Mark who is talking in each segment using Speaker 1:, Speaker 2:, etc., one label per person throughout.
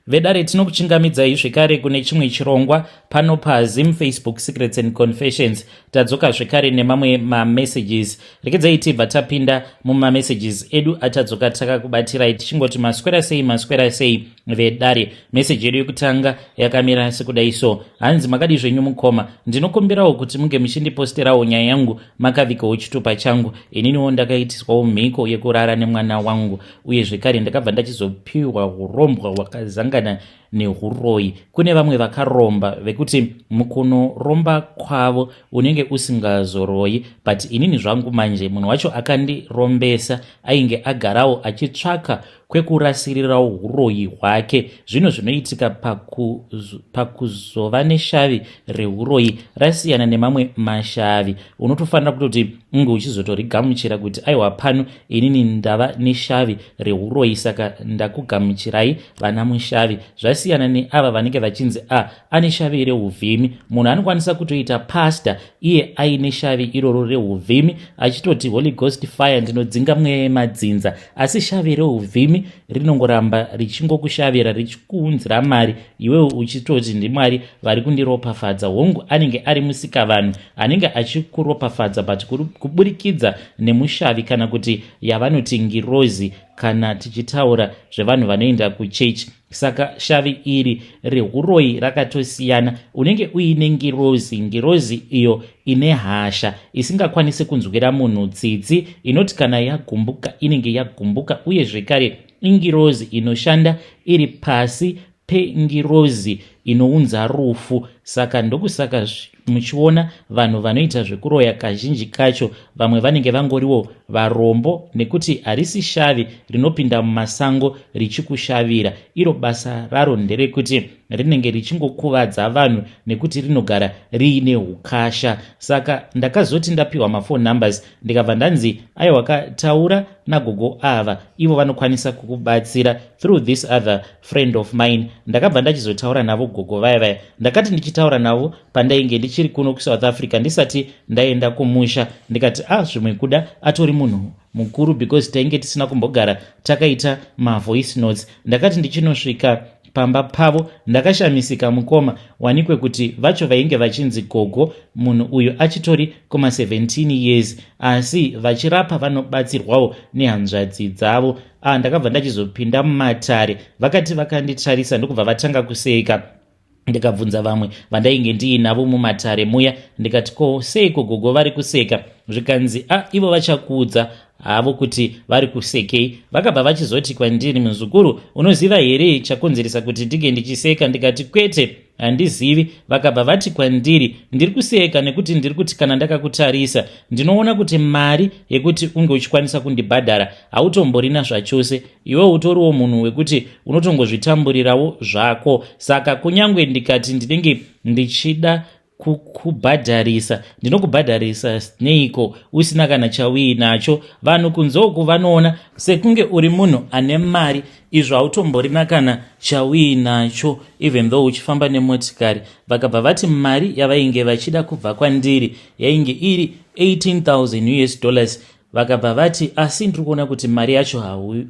Speaker 1: Vedare, tinokuchingamidzai zvekare kune chimwe chirongwa pano paZim Facebook Secrets and Confessions. Tadzoka zvekare nemamwe mamessages. Rekedzai tibva tapinda mumamessages edu atadzoka takakubatirai, tichingoti maswera sei, maswera sei vedare. Meseji yedu yekutanga yakamira sekudai so, hanzi, "Makadi zvenyu mukoma? Ndinokumbirawo kuti munge muchindiposterawo nyaya yangu makavigawo chitupa changu. Ininiwo ndakaitiswawo mhiko yekurara nemwana wangu, uye zvekare ndakabva ndachizopiwa urombwa hwakazangana neuroyi. Kune vamwe vakaromba vekuti mukunoromba kwavo unenge usingazoroyi, but inini zvangu manje munhu wacho akandirombesa ainge agarawo achitsvaka kwekurasirirawo uroyi hwake. Zvino zvinoitika pakuzova neshavi reuroyi rasiyana nemamwe mashavi, unotofanira kutoti unge uchizotorigamuchira kuti aiwa, pano inini ndava neshavi reuroyi, saka ndakugamuchirai vana mushavi. Zvasiyana neava vanenge vachinzi a ane shavi reuvhimi. Munhu anokwanisa kutoita pastor iye aine shavi iroro reuvhimi, achitoti Holy Ghost fire, ndinodzinga mweya yemadzinza, asi shavi reuvhimi rinongoramba richingokushavira, richikuunzira mari, iwewe uchitoti ndiMwari vari kundiropafadza. Hongu, anenge ari musikavanhu anenge achikuropafadza, but kuburikidza nemushavi, kana kuti yavanoti ngirozi kana tichitaura zvevanhu vanoenda kuchechi. Saka shavi iri reuroyi rakatosiyana. Unenge uine ngirozi, ngirozi iyo ine hasha, isingakwanisi kunzwira munhu tsitsi, inoti kana yagumbuka inenge yagumbuka. Uye zvekare ingirozi inoshanda iri pasi pengirozi inounza rufu. Saka ndokusaka muchiona vanhu vanoita zvekuroya kazhinji kacho vamwe vanenge vangoriwo varombo, nekuti harisi shavi rinopinda mumasango richikushavira. Iro basa raro nderekuti rinenge richingokuvadza vanhu, nekuti rinogara riine ukasha. Saka ndakazoti ndapiwa maphone numbers, ndikabva ndanzi aiwa, taura nagogo ava, ivo vanokwanisa kukubatsira through this other friend of mine. Ndakabva ndachizotaura navo gogo vaya vaya. Ndakati ndichitaura navo pandainge ndichiri kuno kuSouth Africa, ndisati ndaenda kumusha, ndikati a ah, zvimwe kuda atori munhu mukuru, because tainge tisina kumbogara takaita mavoice notes. Ndakati ndichinosvika pamba pavo, ndakashamisika mukoma, wanikwe kuti vacho vainge vachinzi gogo, munhu uyu achitori kuma17 years, asi vachirapa vanobatsirwawo nehanzvadzi dzavo. Ah, ndakabva ndachizopinda mumatare, vakati vakanditarisa ndokubva vatanga kuseka. Ndikabvunza vamwe vandainge ndiinavo mumatare muya, ndikati, "Ko seiko gogo vari kuseka?" Zvikanzi, "A ah, ivo vachakuudza havo kuti vari kusekei." Vakabva vachizoti kwandiri, "Muzukuru, unoziva here chakonzeresa kuti ndinge ndichiseka?" Ndikati, "Kwete, handizivi." Vakabva vati kwandiri, "Ndiri kuseka nekuti ndiri kuti kana ndakakutarisa ndinoona kuti mari yekuti unge uchikwanisa kundibhadhara hautomborina zvachose. Iwe utoriwo munhu wekuti unotongozvitamburirawo zvako, saka kunyange ndikati ndinenge ndichida kukubhadharisa, ndinokubhadharisa neiko usina kana chauinacho? Vanhu kunze uku vanoona sekunge uri munhu ane mari, izvo hautomborina kana chauinacho, even though uchifamba nemotikari." Vakabva vati mari yavainge vachida kubva kwandiri yainge iri 18,000 US dollars. Vakabva vati, "Asi ndiri kuona kuti mari yacho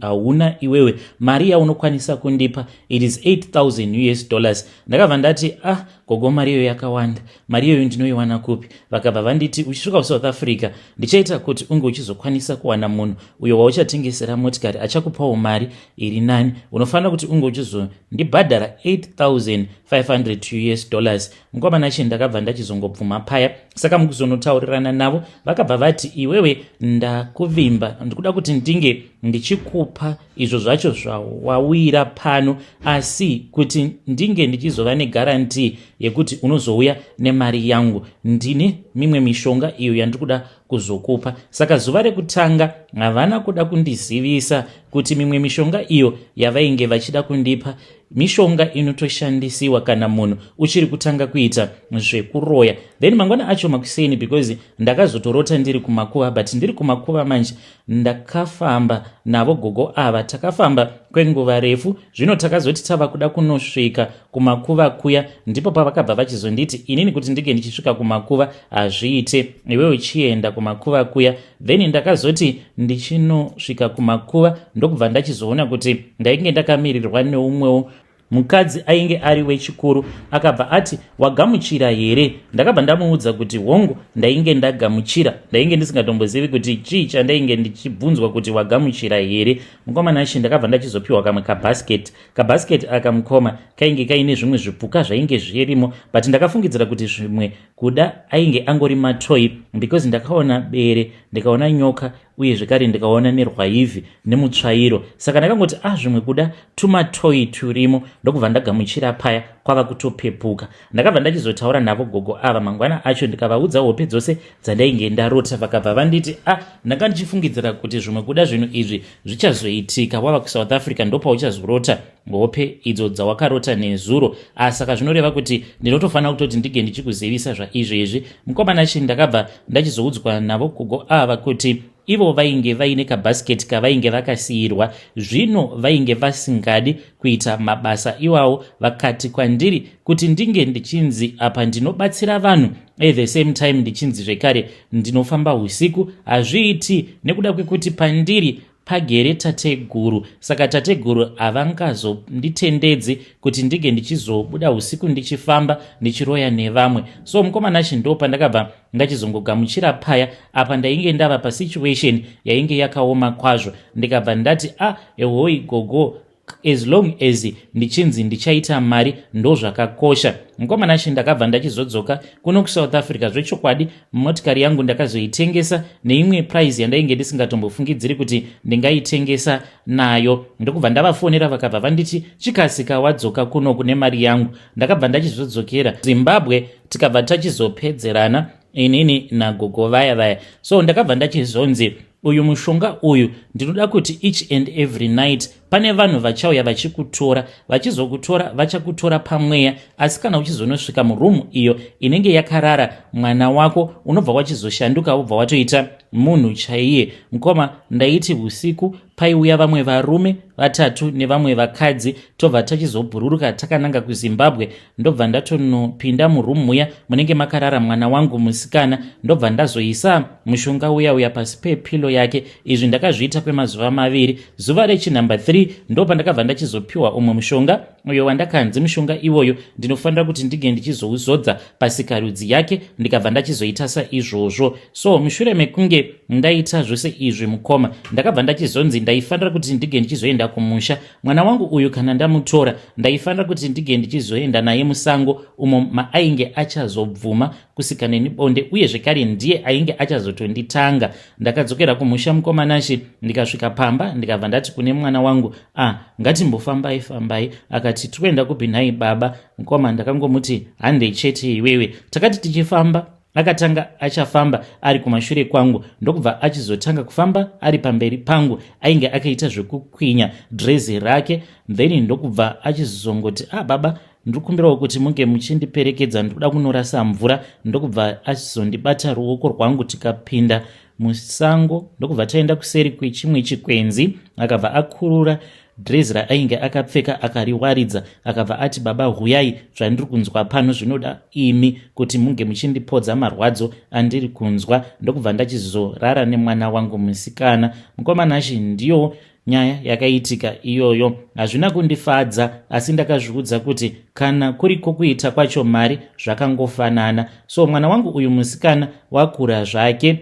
Speaker 1: hauna iwewe. Mari yaunokwanisa kundipa, it is 8000 US dollars." Ndakabva ndati, "Ah, gogo, mari iyoyo yakawanda. Mari iyoyo ndinoiwana kupi?" Vakabva vanditi, "Uchisvika kuSouth Africa ndichaita kuti unge uchizokwanisa kuwana munhu uyo wauchatengesera motikari achakupawo mari iri nani. Unofanira kuti unge uchizondibhadhara 8500 US dollars." Mukomana chi ndakabva ndachizongobvuma paya. Saka mukuzonotaurirana navo vakabva vati, "Iwewe ndakuvimba, ndikuda kuti ndinge ndichikupa izvo zvacho zvawawira pano, asi kuti ndinge ndichizova neguarantee yekuti unozouya nemari yangu, ndine mimwe mishonga iyo yandiri kuda kuzokupa." Saka zuva rekutanga havana kuda kundizivisa kuti mimwe mishonga iyo yavainge vachida kundipa mishonga inotoshandisiwa kana munhu uchiri kutanga kuita zvekuroya. Then mangwana acho makuseni, because ndakazotorota ndiri kumakuva, but ndiri kumakuva manje ndakafamba navo gogo ava. Takafamba kwenguva refu. Zvino takazoti tava kuda kunosvika kumakuva kuya, ndipo pavakabva vachizonditi, "Inini kuti ndinge ndichisvika kumakuva hazviite, iwe uchienda kumakuva kuya." Then ndakazoti ndichinosvika kumakuva, ndokubva ndachizoona kuti ndainge ndakamirirwa neumwewo. Mukadzi ainge ari wechikuru akabva ati, "Wagamuchira here?" Ndakabva ndamuudza kuti hongu, ndainge ndagamuchira. Ndainge ndisingatombozivi kuti chii chandainge ndichibvunzwa kuti wagamuchira here. Mukomana achi, ndakabva ndachizopiwa kamwe kabasket. Kabasket aka, mukoma, kainge kaine zvimwe zvipuka zvainge zvirimo, but ndakafungidzira kuti zvimwe kuda ainge angori matoy, because ndakaona bere, ndikaona nyoka, uye zvekare ndikaona nerwaivhi nemutsvairo. Saka ndakangoti, "A ah, zvimwe kuda tumatoy turimo." Ndokubva ndagamuchira paya, kwava kutopepuka. Ndakabva ndachizotaura navo gogo ava mangwana acho, ndikavaudza hope dzose dzandainge ndarota. Vakabva vanditi, "A ah, ndanga ndichifungidzira kuti zvimwe kuda zvinhu izvi zvichazoitika wava kuSouth Africa, ndopauchazorota hope idzo dzawakarota nezuro. Saka zvinoreva kuti ndinotofanira kutoti ndige ndichikuzivisa zvaizvezvi." Mukomana chi, ndakabva ndachizoudzwa navo gogo ava kuti ivo vainge vaine kabhasiketi kavainge vakasiyirwa. Zvino vainge vasingadi kuita mabasa iwawo. Vakati kwandiri kuti ndinge ndichinzi apa ndinobatsira vanhu, at the same time ndichinzi zvekare ndinofamba usiku, hazviiti, nekuda kwekuti pandiri pagere tateguru. Saka tateguru havangazonditendedzi kuti ndinge ndichizobuda usiku ndichifamba ndichiroya nevamwe. So mukomana chi, ndo pandakabva ndachizongogamuchira paya. Apa ndainge ndava pasituation yainge yakaoma kwazvo. Ndikabva ndati, "A ah, ehoi gogo, as long as ndichinzi ndichaita mari, ndo zvakakosha." Mukomana chi, ndakabva ndachizodzoka kuno kuSouth Africa. Zvechokwadi, motikari yangu ndakazoitengesa neimwe price yandainge ndisingatombofungidziri kuti ndingaitengesa nayo. Ndokubva ndavafonera, vakabva vanditi, "Chikasika wadzoka kuno kune mari yangu." Ndakabva ndachizodzokera Zimbabwe, tikabva tachizopedzerana inini nagogo vaya vaya. So ndakabva ndachizonzi uyu mushonga uyu ndinoda kuti each and every night pane vanhu vachauya vachikutora. Vachizokutora, vachakutora pamweya, asi kana uchizonosvika murumu iyo inenge yakarara mwana wako, unobva wachizoshanduka, wobva watoita munhu chaiye. Mukoma, ndaiti usiku paiuya vamwe varume vatatu nevamwe vakadzi, tobva tachizobhururuka takananga kuZimbabwe. Ndobva ndatonopinda murumu muya munenge makarara mwana wangu musikana, ndobva ndazoisa mushonga uya uya pasi pepillow yake. Izvi ndakazviita kwemazuva 2. Zuva rechinumber 3 ndo pandakabva ndachizopiwa umwe mushonga uyo wandakanzi mushonga iwoyo ndinofanira kuti ndinge ndichizouzodza pasikarudzi yake. Ndikabva ndachizoita saizvozvo. So mushure mekunge ndaita zvose izvi, mukoma, ndakabva ndachizonzi ndaifanira kuti ndinge ndichizoenda kumusha. Mwana wangu uyu kana ndamutora, ndaifanira kuti ndinge ndichizoenda naye musango umo maainge achazobvuma kusika neni bonde, uye zvekare ndiye ainge achazotonditanga. Ndakadzokera kumusha, mukomanashi. Ndikasvika pamba, ndikabva ndati kune mwana wangu, "Ah, ngatimbofambai fambai." Akati, "Tikuenda kupi nhai baba?" Mukoma, ndakangomuti, "Handei chete iwewe." Takati tichifamba, akatanga achafamba ari kumashure kwangu, ndokubva achizotanga kufamba ari pamberi pangu. Ainge akaita zvekukwinya dhirezi rake, then ndokubva achizongoti, "Ah baba, ndiri kumbirawo kuti munge muchindiperekedza, ndikuda kunorasa mvura." Ndokubva achizondibata ruoko rwangu, tikapinda musango, ndokubva taenda kuseri kwechimwe chikwenzi. Akabva akurura dhirezi raainge akapfeka, akariwaridza, akabva ati, "Baba, huyai, zvandiri kunzwa pano zvinoda imi kuti munge muchindipodza marwadzo andiri kunzwa." Ndokubva ndachizorara nemwana wangu musikana. Mukomanashi, ndiyo nyaya yakaitika iyoyo. Hazvina kundifadza, asi ndakazviudza kuti kana kuriko kuita kwacho mari, zvakangofanana. So mwana wangu uyu musikana wakura zvake.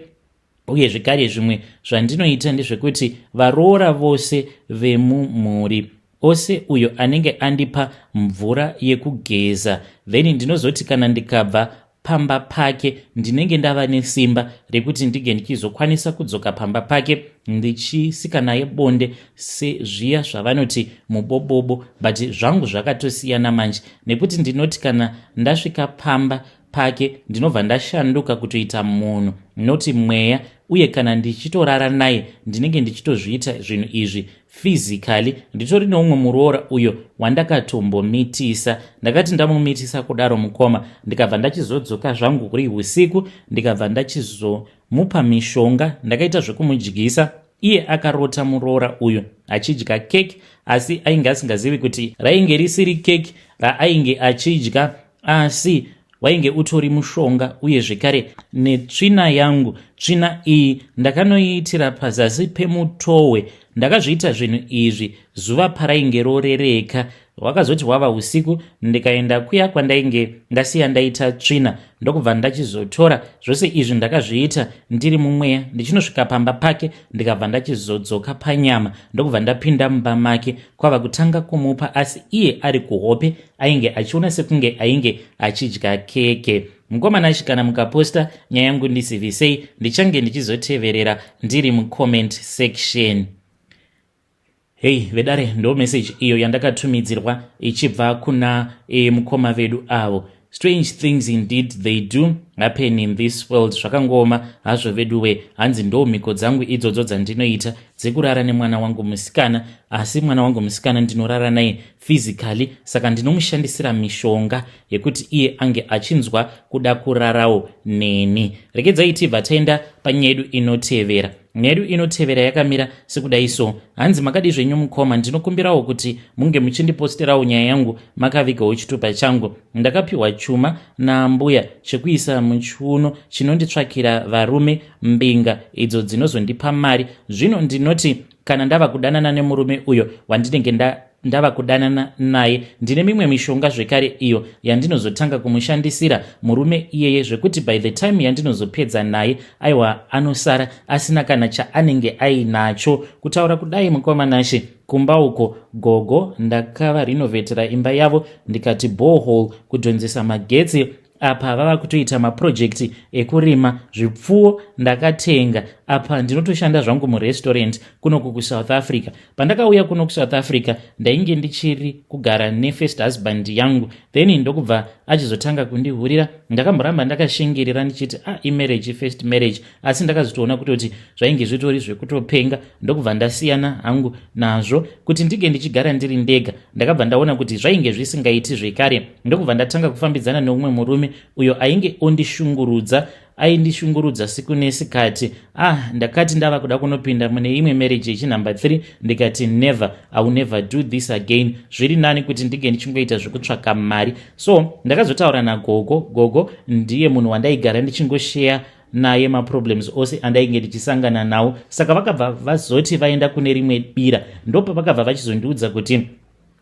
Speaker 1: Uye zvekare zvimwe zvandinoita ndezvekuti varoora vose vemumhuri ose uyo anenge andipa mvura yekugeza, then ndinozoti kana ndikabva pamba pake, ndinenge ndava nesimba rekuti ndinge ndichizokwanisa kudzoka pamba pake ndichisika naye bonde, sezviya zvavanoti mubobobo. But zvangu zvakatosiyana manje, nekuti ndinoti kana ndasvika pamba pake, ndinobva ndashanduka kutoita munhu, noti mweya. Uye kana ndichitorara naye, ndinenge ndichitozviita zvinhu izvi physically. Nditori neumwe muroora uyo wandakatombomitisa. Ndakati ndamumitisa kudaro, mukoma, ndikabva ndachizodzoka zvangu kuri usiku, ndikabva ndachizomupa mishonga. Ndakaita zvekumudyisa. Iye akarota muroora uyu achidya keki, asi ainge asingazivi kuti rainge risiri keki raainge achidya, asi wainge utori mushonga, uye zvekare netsvina yangu. Tsvina iyi ndakanoiitira pazasi pemutohwe. Ndakazviita zvinhu izvi zuva parainge rorereka. Hwakazoti hwava usiku ndikaenda kuya kwandainge ndasiya ndaita tsvina ndokubva ndachizotora zvose izvi. Ndakazviita ndiri mumweya ndichinosvika pamba pake, ndikabva ndachizodzoka panyama ndokubva ndapinda mumba make kwava kutanga kumupa, asi iye ari kuhope ainge achiona sekunge ainge achidya keke. Mukomana achi, kana mukaposta nyaya yangu ndizivisei, ndichange ndichizoteverera ndiri mucomment section. Hei vedare, ndo message iyo yandakatumidzirwa ichibva kuna mukoma vedu avo. Strange things indeed, they do happen in this world. Zvakangoma hazvo veduwe. Hanzi ndo mhiko dzangu idzodzo dzandinoita dzekurara nemwana wangu musikana, asi mwana wangu musikana ndinorara naye physically, saka ndinomushandisira mishonga yekuti iye ange achinzwa kuda kurarawo neni. Regedzai tibva taenda panyaya yedu inotevera. Nyaya yedu inotevera yakamira sekudai so. Hanzi, "Makadi zvenyu mukoma? Ndinokumbirawo kuti munge muchindiposterawo nyaya yangu makavigawo chitupa changu. Ndakapiwa chuma nambuya chekuisa muchiuno chinonditsvakira varume, mbinga idzo dzinozondipa mari. Zvino ndinoti kana ndava kudanana nemurume uyo wandinenge ndava kudanana naye, ndine mimwe mishonga zvekare iyo yandinozotanga kumushandisira murume iyeye, zvekuti by the time yandinozopedza naye, aiwa, anosara asina kana chaanenge ainacho." Kutaura kudai, mukomanashe, kumba uko gogo ndakavarinovetera imba yavo, ndikati borehole, kudhonzesa magetsi. Apa vava kutoita maprojects ekurima, zvipfuwo ndakatenga. Apa ndinotoshanda zvangu murestaurant kunoku kuSouth Africa. Pandakauya kuno kuSouth Africa, ndainge ndichiri kugara nefirst husband yangu, then ndokubva achizotanga kundihurira. Ndakamboramba ndakashingirira ndichiti a ah, imarriage, first marriage, asi ndakazotoona kutoti zvainge zvitori zvekutopenga, ndokubva ndasiyana hangu nazvo kuti ndinge ndichigara ndiri ndega. Ndakabva ndaona kuti zvainge zvisingaiti zvekare, ndokubva ndatanga kufambidzana neumwe murume uyo ainge ondishungurudza, aindishungurudza siku nesikati. Ah, ndakati ndava kuda kunopinda mune imwe marriage yechinumber 3, ndikati never, I will never do this again. Zviri nani kuti ndinge ndichingoita zvekutsvaka mari. So ndakazotaura nagogo. Gogo ndiye munhu wandaigara ndichingosheya naye maproblems ose andainge ndichisangana nawo. Saka vakabva vazoti vaenda kune rimwe bira, ndopavakabva vachizondiudza kuti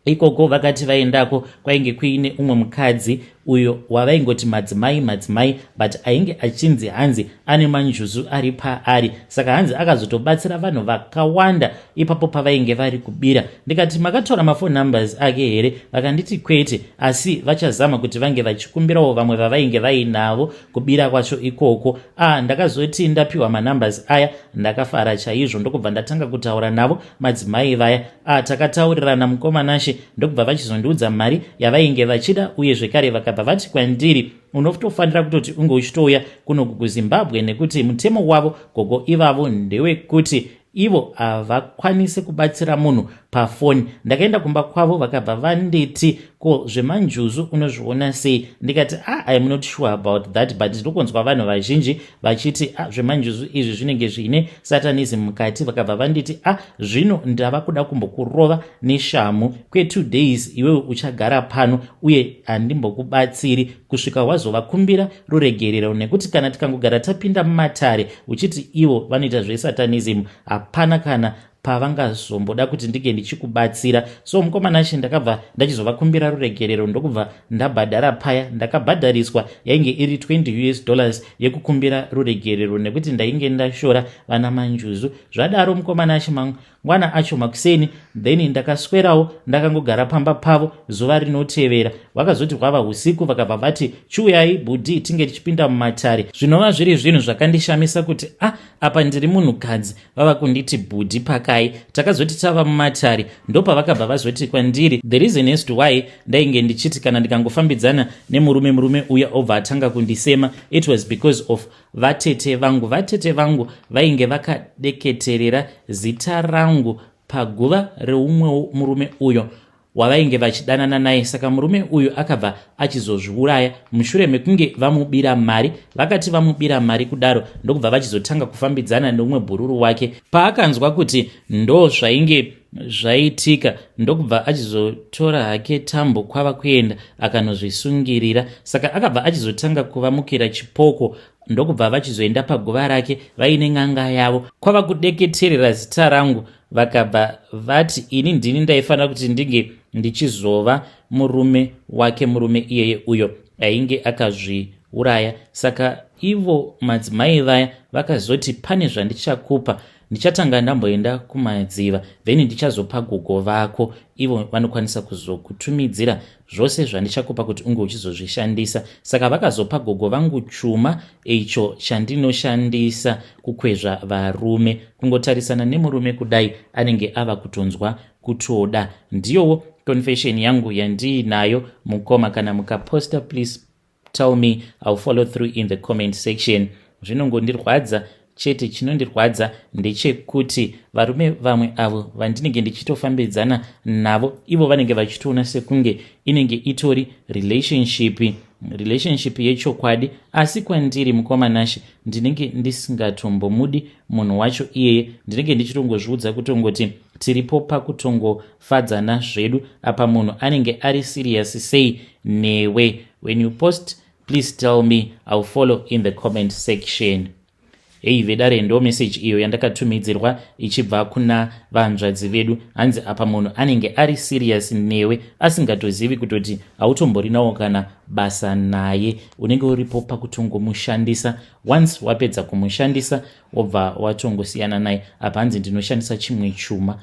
Speaker 1: ikoko vakati vaendako kwainge kuine umwe mukadzi uyo wavaingoti madzimai, madzimai, but ainge achinzi hanzi ane manjuzu ari paari. Saka hanzi akazotobatsira vanhu vakawanda ipapo pavainge vari kubira. Ndikati, "Makatora maphone numbers ake here?" Vakanditi kwete, asi vachazama kuti vange vachikumbirawo vamwe vavainge vainavo kubira kwacho ikoko. A, ndakazoti ndapiwa manumbers aya, ndakafara chaizvo, ndokubva ndatanga kutaura navo madzimai vaya. A, takataurirana, mukomanashe, ndokubva vachizondiudza mari yavainge vachida, uye zvekare vakabva vati kwandiri, "Unotofanira kutoti unge uchitouya kunoku kuZimbabwe, nekuti mutemo wavo gogo ivavo ndewekuti ivo havakwanisi kubatsira munhu pafoni." Ndakaenda kumba kwavo, vakabva vanditi, "Ko zvemanjuzu unozviona sei?" Ndikati, "Ah, I am not sure about that, but ndinokunzwa vanhu vazhinji vachiti ah, zvemanjuzu izvi zvinenge zviine satanism mukati." Vakabva vanditi, "Ah, zvino ndava kuda kumbokurova neshamu kwe2 days. Iwewe uchagara pano uye handimbokubatsiri kusvika wazovakumbira ruregerero, nekuti kana tikangogara tapinda mumatare uchiti ivo vanoita zvesatanism, hapana kana pavangazomboda kuti ndinge ndichikubatsira." So mukomana achi, ndakabva ndachizovakumbira ruregerero, ndokubva ndabhadhara paya. Ndakabhadhariswa, yainge iri 20 US dollars yekukumbira ruregerero, nekuti ndainge ndashora vana manjuzu. Zvadaro, mukomana achi, mangwana acho makuseni, then ndakaswerawo ndakangogara pamba pavo zuva rinotevera. Vakazoti hwava usiku, vakabva vati, "Chiuyai bhudhi, tinge tichipinda mumatare," zvinova zviri zvinhu zvakandishamisa kuti ah, apa ndiri munhukadzi, vava kunditi bhudhi pakai? Takazoti tava mumatare, ndopavakabva vazoti kwandiri, the reason as to why ndainge ndichiti kana ndikangofambidzana nemurume, murume uya obva atanga kundisema, it was because of vatete vangu. Vatete vangu vainge vakadeketerera zita rangu paguva reumwewo murume uyo wavainge vachidanana naye. Saka murume uyu akabva achizozviuraya mushure mekunge vamubira mari. Vakati vamubira mari kudaro, ndokubva vachizotanga kufambidzana neumwe bhururu wake. Paakanzwa kuti ndo zvainge Zvaitika ndokubva achizotora hake tambo kwava kuenda akanozvisungirira. Saka akabva achizotanga kuvamukira chipoko, ndokubva vachizoenda paguva rake vaine n'anga yavo, kwava kudeketerera zita rangu. Vakabva vati ini ndini ndaifanira kuti ndinge ndichizova murume wake, murume iyeye uyo ainge akazviuraya. Saka ivo madzimai vaya vakazoti, "Pane zvandichakupa. Ndichatanga ndamboenda kumadziva, then ndichazopa gogo vako. Ivo vanokwanisa kuzokutumidzira zvose zvandichakupa kuti unge uchizozvishandisa." Saka vakazopa gogo vangu chuma icho chandinoshandisa kukwezva varume. Kungotarisana nemurume kudai, anenge ava kutonzwa kutoda. Ndiyowo confession yangu yandiinayo, mukoma. Kana mukaposta, please tell me, I'll follow through in the comment section. Zvinongondirwadza chete. Chinondirwadza ndechekuti varume vamwe avo vandinenge ndichitofambidzana navo, ivo vanenge vachitoona sekunge inenge itori relationship yechokwadi, asi kwandiri, mukoma Nashe, ndinenge ndisingatombomudi munhu wacho iyeye. Ndinenge ndichitongozviudza kutongoti tiripo pakutongofadzana zvedu. Apa munhu anenge ari serious sei newe? When you post, please tell me, I'll follow in the comment section. Hei vedare, ndo meseji iyo yandakatumidzirwa ichibva kuna vanzvadzi vedu. Hanzi apa munhu anenge ari serious newe, asingatozivi kutoti hautomborinawo kana basa naye. Unenge uripo pakutongomushandisa. Once wapedza kumushandisa, wobva watongosiyana naye. Apa hanzi ndinoshandisa chimwe chuma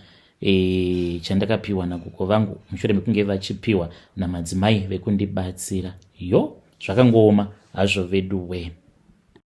Speaker 1: chandakapiwa nagogo vangu mushure mekunge vachipiwa namadzimai vekundibatsira. Yo, zvakangooma hazvo vedu we.